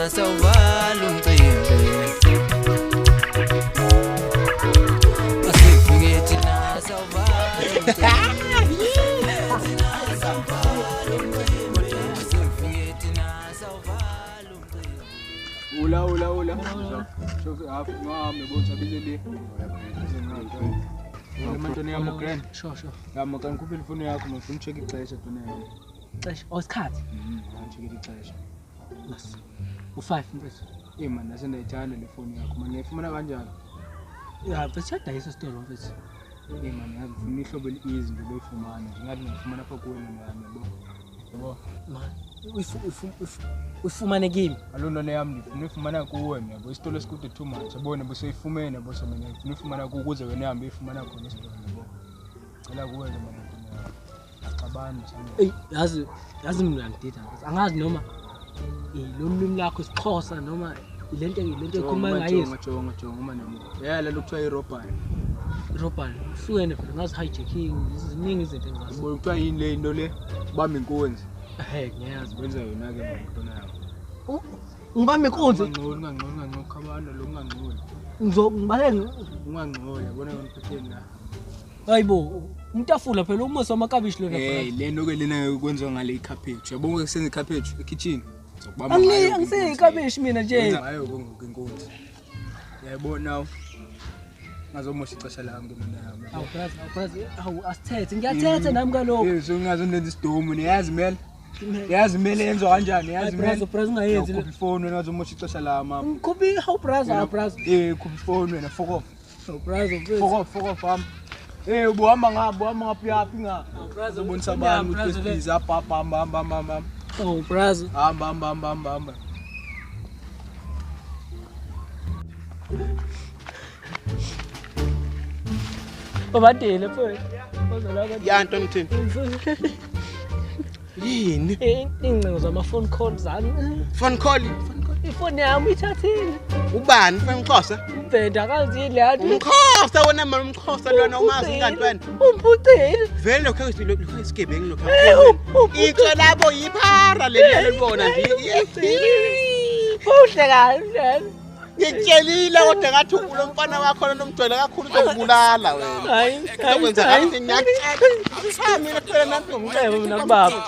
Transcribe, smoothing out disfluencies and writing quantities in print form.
sawuvala umcimbi. Asifike thina sawuvala umcimbi. Asifike thina sawuvala umcimbi. Ula ula ula. Shofi half ngame bonsa bize le. Mantoni yami grand. Sure, sure. Ya makani khuphe ifoni yakho ngifuna ucheck ixesha tona yami. Ixesha, oh isikhathi. Ngifuna ucheck ixesha. Yes. U5 mfethu. Eh man nase ndayithanda le foni yakho man ngiyifumana kanjani? Ya mfethu siyadayisa isitolo mfethu. Eh man yazi ngifuna ihlobo eli-easy nje loyifumana nje ngathi ngiyifumana apha kuwe nami yabo. Yabo. Man, uyifumane kimi. Alo ntwana yami ndifuna uyifumana kuwe mina yabo isitolo esikude too much yabo yabo seyifumene yabo so mina ngifuna uyifumana kuwe ukuze wena uhambe uyifumana khona esitolo yabo. Cela kuwe ke man ntwana yami. Axabani msana. Ey, yazi yazi mina uyangidida mfethu. Angazi noma lolu lwimi lakho isiXhosa noma lento lento ekhuluma ngayizo. Jonga jonga jonga uma nami. Yeah lelo kuthiwa irobbery. Robbery. Uhlukene phela ngazi hijacking, ziningi izinto engizazi. Yabo kuthiwa yini le into le? Bamba inkunzi. Ehe, ngiyazi. Wenza yona ke man ntwana yami. Ngibambe inkunzi. Ungangcoli ungangcoli ungangcoli khabana lo ungangcoli. Ngizokubaleka. Ungangcoli yabona ngiphatheni la. Hayibo, umtafula phela umusi wamakabishi lona. Hey le nto ke lena kwenziwa ngale ikhaphetshu. Yabona ke senza ikhaphetshu ekitchen. Zokubamba Angini ngayo. angiseyikabishi mina nje. Wenza ngayo ke ngoku inkunzi. Uyayibona now. Ngazomosha ixesha lami ke mina yami. Awu brother, awu brother, awu asithethe. Ngiyathetha nami kalokho. Eh so ngazondenza isidomu niyazi mele. Yazi mele yenziwa kanjani yazi Hayi brother, mele. brother ungayenzi le. Khupha ifoni wena ngazomosha ixesha lami apha. Ngikhuphi hawu brother, hawu brother. Eh khupha ifoni wena fuck off. Hawu brother, mfethu. Fuck off, fuck off hamba. Eh ubuhamba ngaphi, uhamba ngaphi yaphi nga. Brother, Uzobonisa ifoni yami, abantu ukuthi brother, le. busy hamba hamba hamba hamba hamba. hamba. Oh brother. Hamba hamba hamba hamba hamba. Babadele mfethu. Bazalwa Ya nto ngithini? Yini? Ingcingo zama phone call zami. Phone call. Ifoni yami uyithathile. Ubani? Ufuna umxhosa? Umbheda akazile yathi. Umxhosa wena mama umxhosa lona umazi kanti wena. Umphucile. Vele lokho lokho isigebengu lokho. Eh, umphucile. Itsho labo yiphara leli lelibona nje. Uhle kabi mhlawumbe. Ngikutshelile kodwa ngathi lo mfana wakho lona umjwayele kakhulu uzokubulala wena. Hayi, Uzokwenza hayi. kahle ngiyakutshela. Mina phela nami Ngicebo mina kubaba.